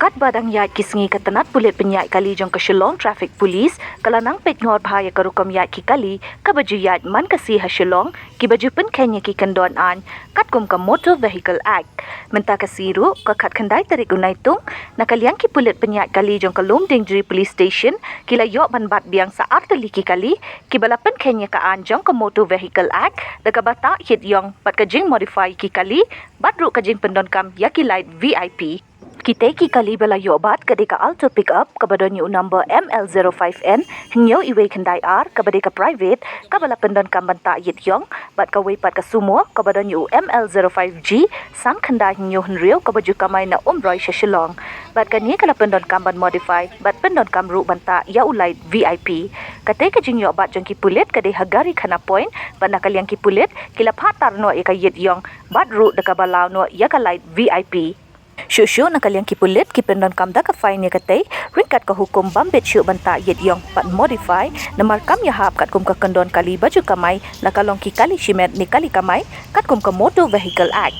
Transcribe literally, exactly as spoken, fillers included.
Katba dang ïaid ki sngi, ka tnat pulit pynïaid kali jong ka Shillong Traffic Police ka la nang peit ngor bha ïa ka rukom ïaid ki kali kaba ju ïaid man ka sngi ha Shillong, kiba ju pynkheiñ ïa ki kyndon aiñ katkum ka Motor Vehicle Act. Mynta ka sngi ruh, ka khatkhyndai tarik u Naitung, na ka liang ki pulit pynïaid kali jong ka Lumdiengjri Police Station ki la ïoh ban bat biang sa artylli ki kali kiba la pynkheiñ ïa ka aiñ jong ka Motor Vehicle Act da kaba tah ïit ïong bad ka jingmodify ki kali bad ruh ka jingpyndonkam ïa ki light V I P. Kitei ki kali ba la ïoh bat ka dei ka Alto pickup kaba don ïa u number M L zero five N hynñiew iwei khyndai ar kaba dei ka private, kaba la pyndonkam ban tah ïit ïong, bad kawei pat ka Sumo kaba don ïa u M L zero five G san khyndai hynñiew hynriew kaba ju kamai na Umroi sha Shillong. Bad kane ka la pyndonkam ban modify bad pyndonkam ruh ban tah ïa u light V I P. Katei ka jingïoh bat jong ki pulit ka dei ha Garikhana Point, bad na ka liang ki pulit ki la phah tar noh ïa ka ïit ïong bad ruh da kaba law noh ïa ka light V I P. Shuh shuh na ka liang ki pulit ki pyndonkam da ka fine ïa katei ryngkat ka hukum bym bit shuh ban tah ïit ïong bad modify, namar kam ïahap katkum ka kyndon kali ba ju kamai, la ka long ki kali shimet ne kali kamai katkum ka Motor Vehicle Act.